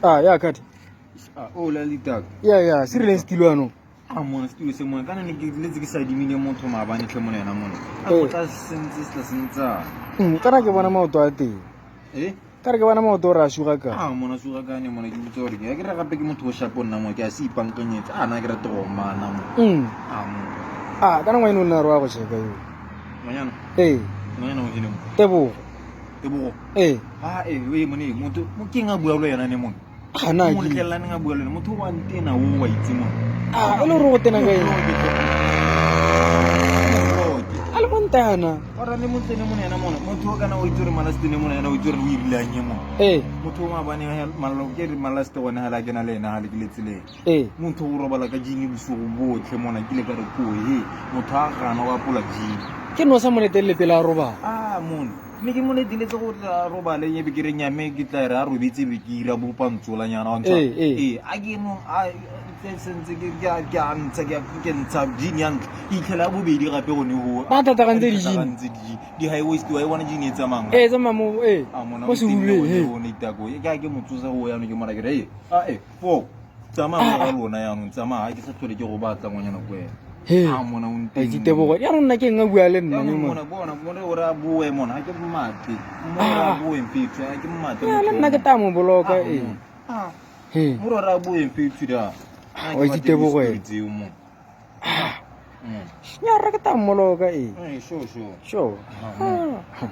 Ah, ya kati. Ah, o la litaka. Ya ya, se rileng setilo anong. A mona setulo se mona kana ne ke letse ke sa dimile motho maabane tlhe mona yena mona. A Eh. go tla sentse se tla sentsa. Kana ke bona maoto a teng. Eh? Ka re ke bona maoto o re a suga ka. A mona suga kane mona ke botsa gore ke ke re gape ke motho o shapo nna mo ke a se ipankanyetsa. A na ke rata go mana mo. A mo. Ah, kana ngwane o nna re wa go checka yo. Ngwanyana. Ee. Ngwanyana o ene mo. Tebogo. Tebogo. Ee. Ah, eh, e mone motho mo ke eng a bua le yena ne mone. Ah, na Mo ke. letlelaneng a bua le yena motho wa ntena o wa itse mone. Ah, e le gore go tena ka eng? A le montana. Ora le motsene mone yena mone motho o kana o itse gore malaste ne mone yena o itse gore o irileng ye mone. Ee. Motho o maabane mallo ke re malaste gone ha la kena le ena ha le ke le tseleng. Ee. Motho o robala ka jini bosigo botlhe mona ke ile ka re ko he motho a gana o apola jini. Ke no sa mo letelele pele a robala. Ah mone mme ke mo leteletse go tla robale e be ke re nyame ke tla re a robetse be ke ira bopantsolanyana wa ntsha. Ee, ee. Ee a ke no a tse sentse ke ke a ke a ntsha ke a ke ntsha jini ya ntlha ke itlhela ya bobedi gape gone ho. Ba thatagantse di-jean. Thatagantse di-jean. Di high waist wa e bona jini e tsamayang. Ee, tsamaya mo ee. A mona Mo o tenne sehubeng, gone he. ho ne itako. Ke a ke mo tsosa go yanong ke mora ke re "Hey, a e fo tsamaya mo ga lona yanong tsamaya ga ke sa tlhole ke go batla ngwanyana ko wena." He. A mona o A itse ntenne. Tebogo. Ya nna ke eng a bua le nna ne Jaanong mona. mona bona mona o re a boe mona ga ke mmatle. Mo re a Ah. boe mfethu ga ke mmatle. Ya le nna ke tla mo boloka Ah, ee. mona. Ah. He. Mo re a boe mfethu da. Ah, Wa itse Tebogo ena. Tseo mo. Ya re ke tla mmoloka ee. Eh, sure sure. Sure. Ah, Ah.